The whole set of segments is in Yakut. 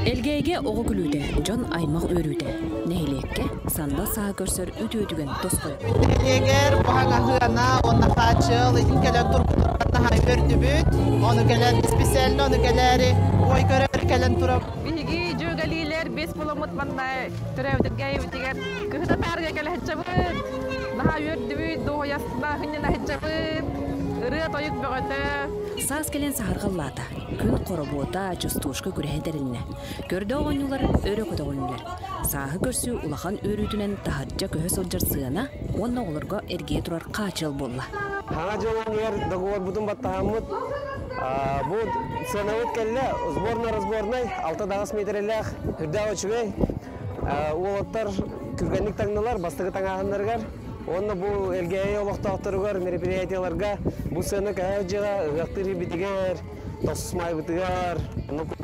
Элгээйигэ оҕо күлүүтэ, дьон аймах үөрүүтэ. Нэһилиэккэ сандал сааһы көрсөр үтүө түгэн тосхойор. Нэһилиэгэр Баһаҥаһыана уонна Хаачыал итин кэлэн турбутуттан наһаа үөрдүбүт. Ону кэлэн специально ону кэлээри ой көрөр кэлэн турабыт. Биһиги дьүөгэлиилэр бес буламмыт манна төрөөбүт Элгээйибитигэр кыһын атаарга кэлэһиччэбит. Наһаа үөрдүбүт, дуоһуйасына хынньанаһыччабыт. Ырыа-тойук бөҕөтө. Саас кэлэн саһарҕаллаата. Күн хоробуота, частушка күрэһэ тэрилиннэ. Көрдөөх оонньуулар өрө көтөҕүлүннүлэр. Сааһы көрсүү улахан үөрүүтүнэн таһырдьа көһө сылдьар сыана уонна оҕолорго эргийэ турар хаачыал буолла. Хаҥа дьылын договорбутун баттаһаммыт бу сыанабыт кэллэ сборно-разборнай 6-8 миэтэрэлээх үрдээх үчүгэй уолаттар түргэнник таҥнылар бастакы таҥааһыннарыгар уонна бу Элгээйи олохтоохторугар мероприятиеларга бу сыана көһө дьыла ыһыахтыыр битигэр тохсус маайбытыгар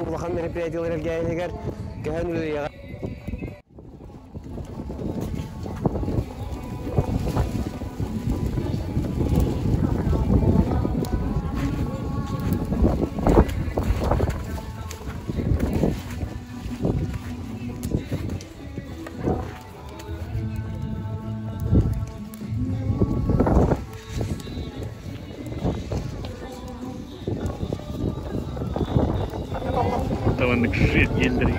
улахан мероприятиелар Элгээйигэр көһөн үлэлиэҕэ. Таваннык жить елдер.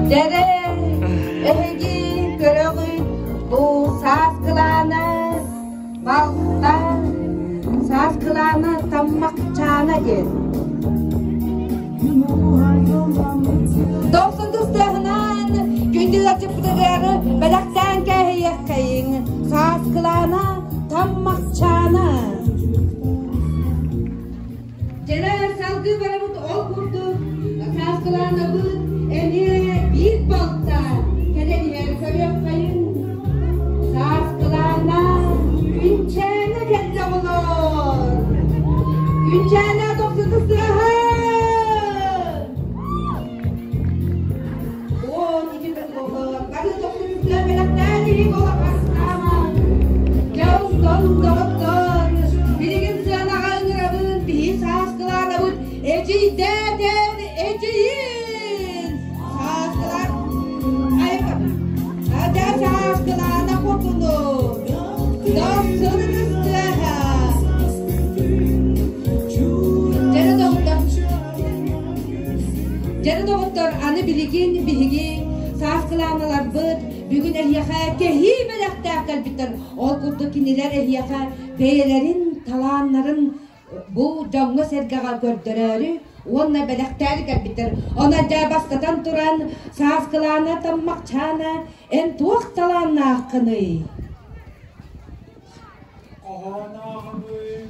Дьэрэ, эһиги көрөҕүт бу сааскылаана балта, сааскылаана таммахчаана диэн. Дохсун тустааһынан күндү. Көрөөччүппүтүгэр бэлэхтээн кээһиэххэйиҥ, Сааскылаана, Таммахчаана. Дьэрэ салгыы барабыт ол курдук Сааскылаанабыт эмиэ биир балта кэлэн иһэр көрүөххэйиҥ. Сааскылаана Күнчээнэ кэллэ оҕолор. Күнчээнэ тохсуту сыаһа! Бары тохсутуттан бэлэхтээн иһик олохастаама. Дьэ онтон доҕоттор, билигин сыанаҕа ыҥырабын, биһи сааскылаанабыт эчийдээтэр эчийин! Сааскылар айка. Ада сааскылаана хотуну. Дохсун ыстыаха. Дьэ доҕоттор, Дьэ доҕоттор, аны билигин биһиги сааскылааналарбыт бүгүн эһиэхэ кэһии бэлэхтээх кэлбиттэр. Ол курдук кинилэр эһиэхэ бэйэлэрин талааннарын бу дьоҥҥо-сэргэҕэ көрдөрөөрү уонна бэлэхтээри кэлбиттэр. Онон дьэ бастатан туран Сааскылаана Таммахчаана эн туох талааннааххыный? Хоһоонооҕобун,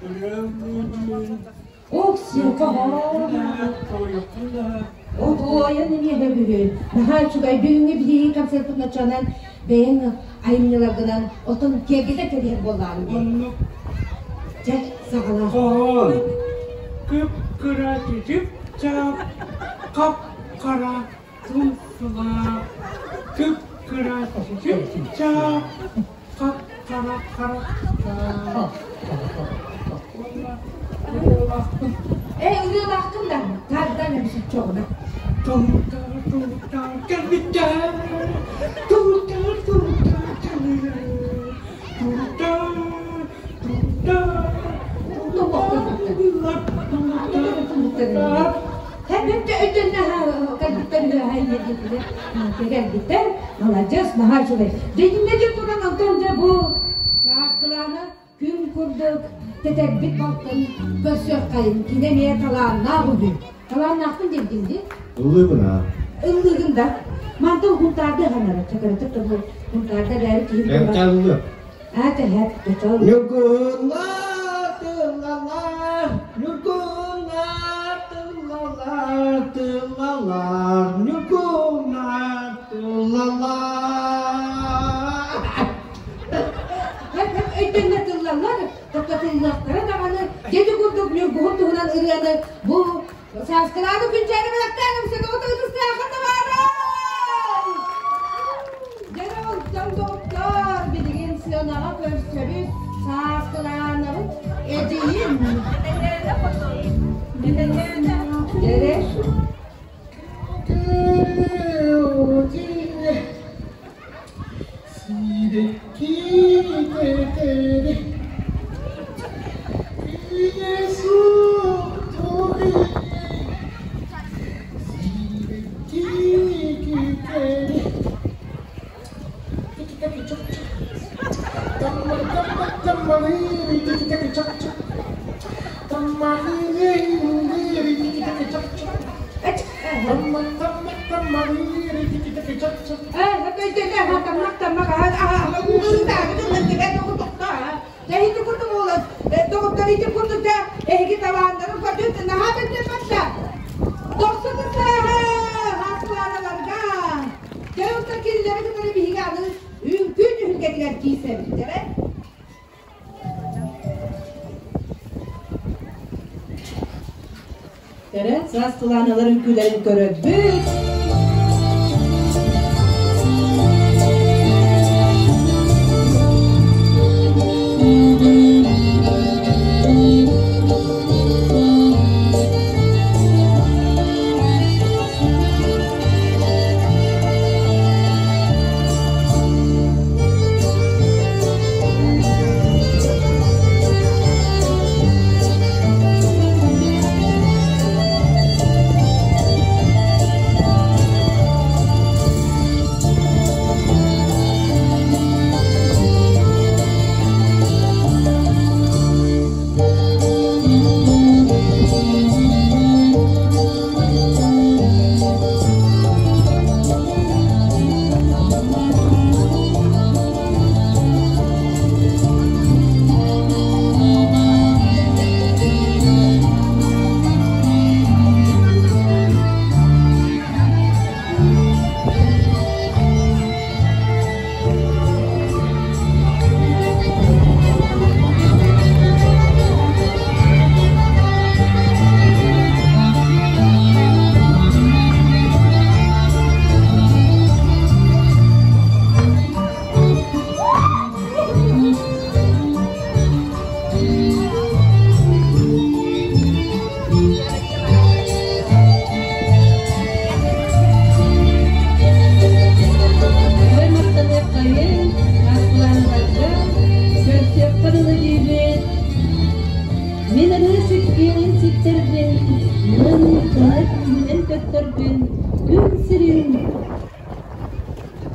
ырыам күүтүүн, Ок-сиэ, Отуойан эмиэ бүгүн. Наһаа үчүгэй. Бүгүҥҥү биһиги концертпыт ночонан бэйэҥ айымньыларгынан отон киэргэтэ кэбиһэр буоллаҕыҥ дии. Оннук. Чэ, саҕалаа. Хоһоон. Кып-кыра чычып-чаап, хап-хара тумсулаах, кып-кыра чычып-чаап, хап-хара харахтаах. Уонна ырыалаахпын. Ээ, ырыалааххын да, тардан эмсиччоҕуна. Туруктар, туруктар кэлбиттэр, туруктар, туруктар кэллилэр, туруктар, туруктар, туруктар, туруктар, Кэлбиттэр, маладьыас, наһаа үчүгэй. Дьэ, дьэ туран онтон дьэ бу сааскылаана күн курдук тэтэрбит балтын көрсүөххэйин. Кини эмиэ талааннаах үһү. Талааннаахпын диэбитиҥ дии? Ыллыыбын аа. Ыллыыгын да. Мантан хунтаарды ханара. Чакырытык да бу хунтаарда бэри киһи Ыллы. Аа, тэһэт, төтөл. Ньургуннар тыллалар, ньургуннар тыллалар, тыллалар, ньургуннар тыллалар. Хэп-хэп өйдөннө тыллаллар, токтотуллахтара даҕаны, дьэди курдук ньургуһун туһунан ырыаны бу Сааскылааны күнчээри бэлэхтээным сыгыбыт ытыстаахын да баарай! Дьэ онтон доҕоттор, билигин сыанаҕа көрсөбүт Сааскылаанабыт эдьиийин. Дьэрэ. Эһиги талааннарын көрдүн наһаа бэрдэрбэттэ. Дохсутусааһа хаслааналарга. Дьэ кинилэри кытары биһиги аны үҥкүү түһүлгэтигэр киирсэбиттэрэ. Тэрэ саас тылааналар үҥкүүлэрин көрөрбүт.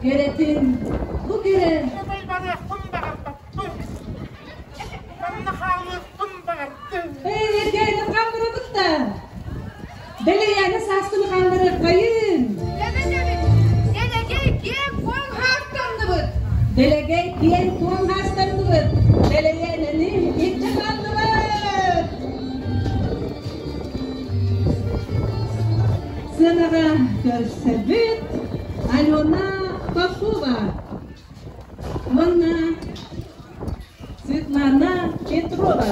Кэрэтин, бу кэрэ. Барыахпын баҕарбаппын. Манна хаалыахпын баҕардым. Эргээни хаалларабыт да. Бэлэйээни сааскыны хаалларыаххайын. Дэлэгэй киэҥ-куоҥ хаастанныбыт. Дэлэгэй киэҥ-куоҥ хаастанныбыт. Бэлэйээнэни илдьэ хааллыбыт. Сыанаҕа көрсөбүт Алена Попова уонна Светлана Петрова.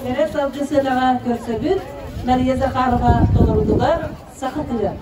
Кэрэ салгы сыанаҕа көрсөбүт Мария Захарова толорутугар Саха тыла.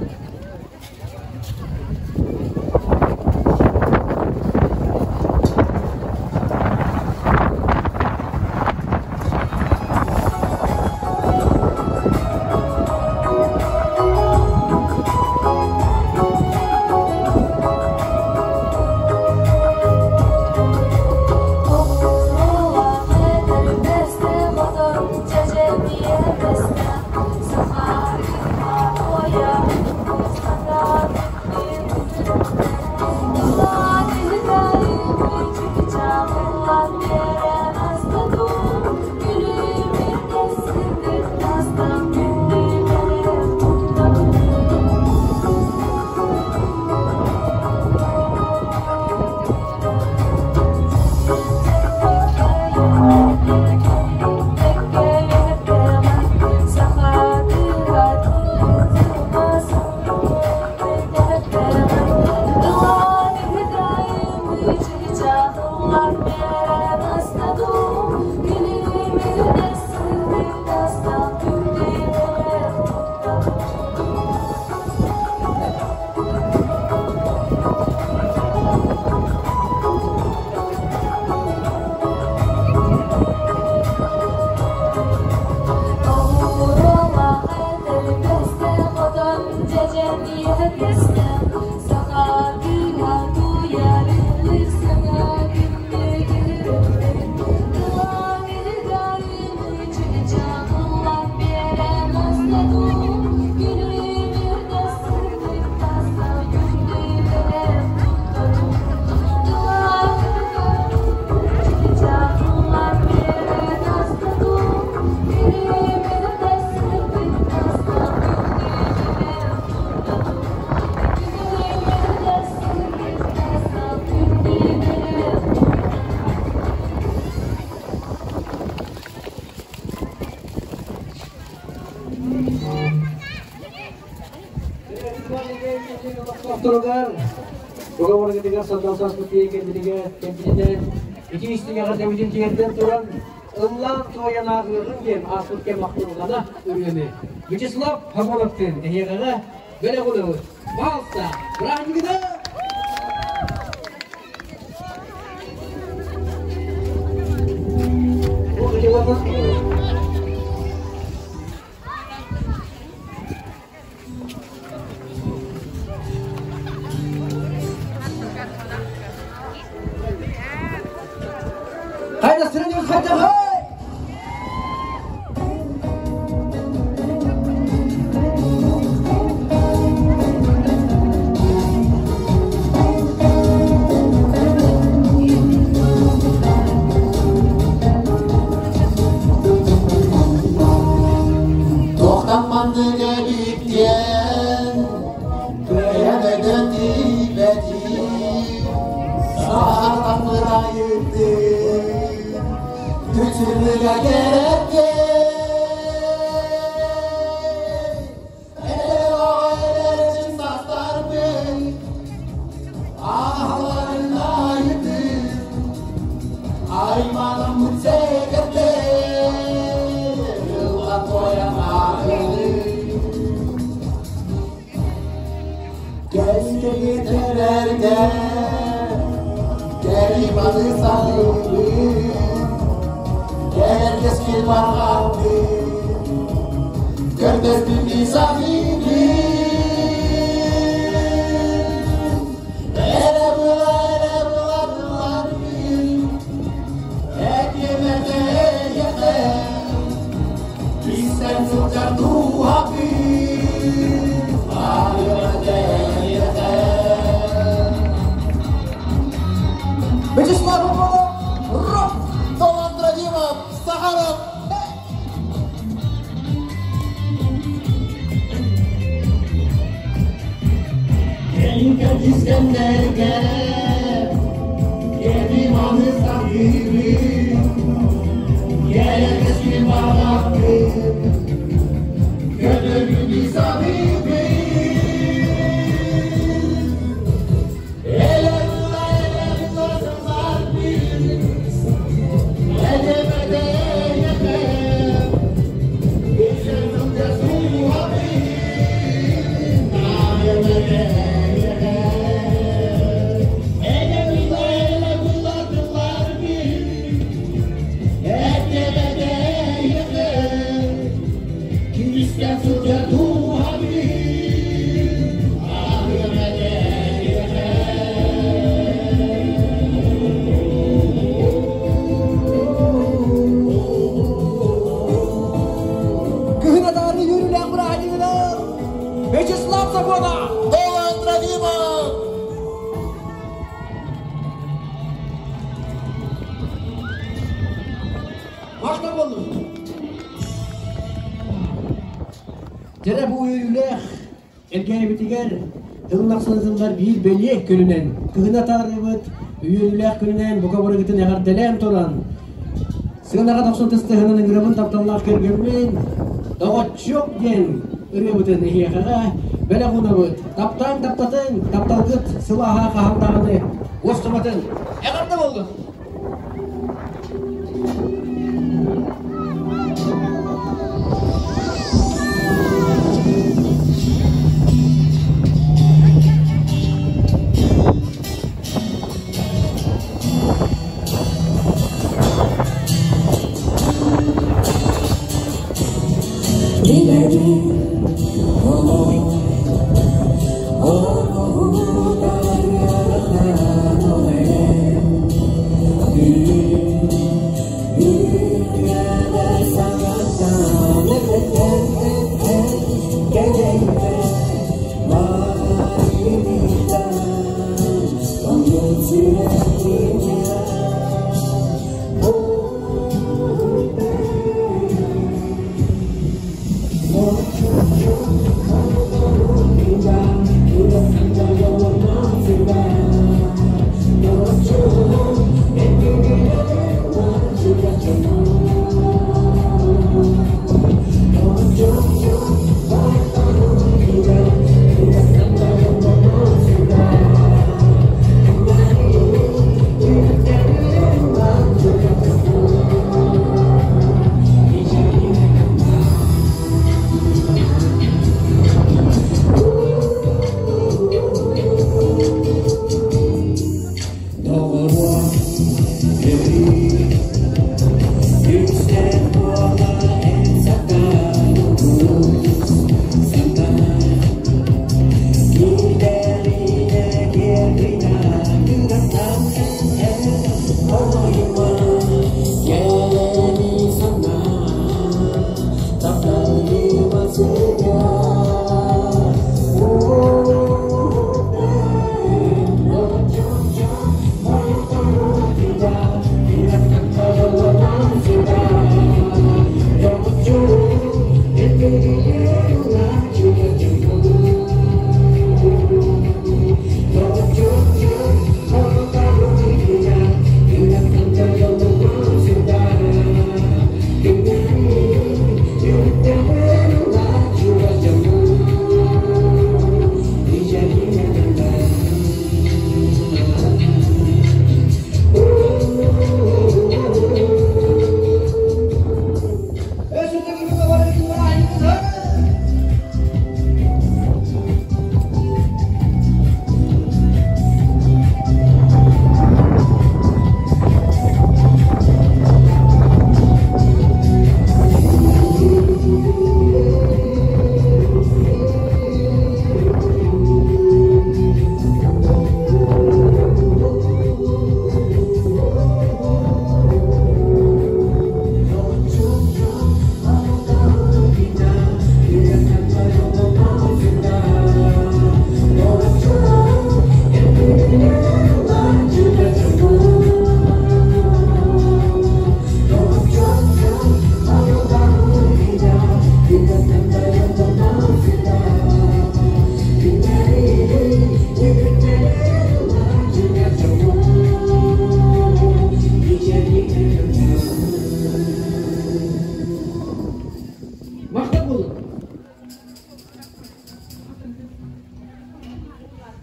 Олохтоохторугар договоргытыгар сатал саспыт кэлбитигэр кэлбитинэн ити истиҥ эҕэрдэбитин тиэрдэн туран ыллаан туойан ааҕыаҕыҥ диэн ааспыт кэм ахтылҕана ырыаны Вячеслав Хамоновтыын эһиэхэҕэ бэлэх уунабыт. Пожалуйста, бырааһынньыгынан! Хайда сырыныбыт хайда Туохтан маннык эбиккин, кыайан өйдөөн тиийбэтим, саатан бырайыттым, күчүрүгэ кэрэттим. Эдэр оҕо эдэрчин састарбын, аһаларын айытын, айманаммыт сэгэрдэр, ылла туойан ааҕыы. Кэскилгитэрэргэ кэлиманы саныыбын, кэлэр кэскил барҕардын, көрдөспүн дии саныыбын. Эрэ була, эрэ була тылларбын, этиэмэтэ эйиэхэ, истэн сылдьар дууһабын, айымата эйиэхэ. Вячеслав Попов, Рок! Долан Трофимов, Сахаров! Кэлин кэмнэргэ кэлиманы саныыбын, кэлэр кэскил барҕардын, көтөрүн дии саныыбын. Элэ була, элэ була сылларбын, эдемэдэ эйэхэ, исен сылдьар дууһабын, наайымэдэ эйэхэ. Элэ була, элэ була тылларбын, эдемэдэ эйэхэ, күүстэн сылдьар дууһабын, аһымэдэ эйэхэ. Кыһын атаары үөрүүлээх бырааһынньыгынан Вячеслав Соколов! Долан Трофимов! Машка болду. Дьэрэ бу үөрүүлээх Элгээйибитигэр тыл тахсан биир бэлиэ күнүнэн, кыһын атаарыбыт үөрүүлээх күнүнэн бука барыгытын эҕэрдэлээн туран, сыанаҕа тохсон тыстыһынан ыҥырабын тапталлаах кэргэммин, доҕоччук диэн ырыабытын эһиэхэҕэ бэлэх уунабыт. Таптаан таптатын, тапталгыт сылааһа хаһан даҕаны уостубатын. Эҕэрдэ буоллун!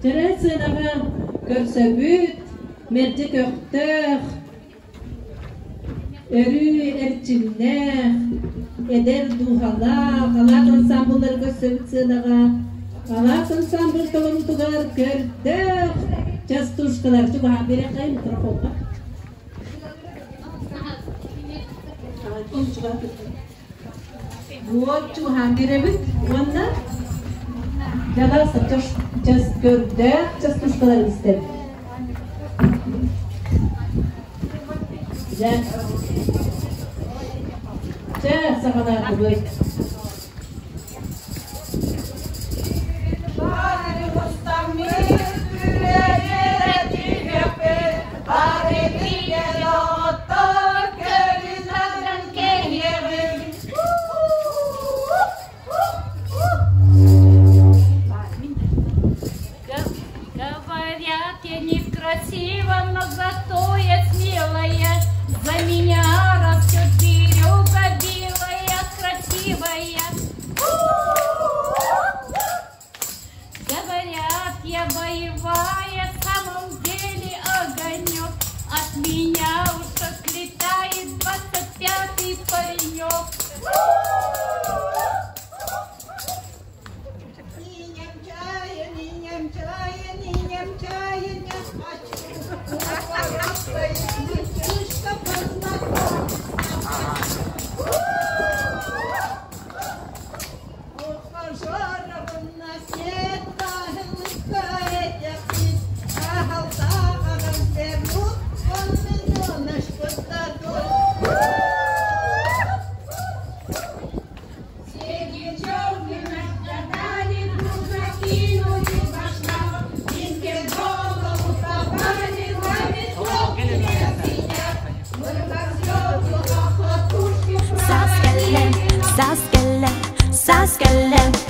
Төрө сыанаҕа көрсөбүт, мэлдьи көхтөөх, өрүү эрчимнээх, эдэр дууһалаах алаас ансаамбыллары көрсөбүт сыанаҕа алаас ансаамбыл толорутугар көрдөөх частушкалар чугаһаан биэриэххэ микрофоҥҥа. Буот чугаһаан биэрэбит уонна дьалас көрдөөх частушкалары истэбит. Дьэ, чэ, саҕалаатыбыт. Говорят, я некрасива, но зато я смелая. За меня растет береза белая, красивая. Говорят, я боевая, в самом деле огонек. От меня уж отлетает 25-й паренек. Саас кэллэ, саас кэллэ, саас кэллэ.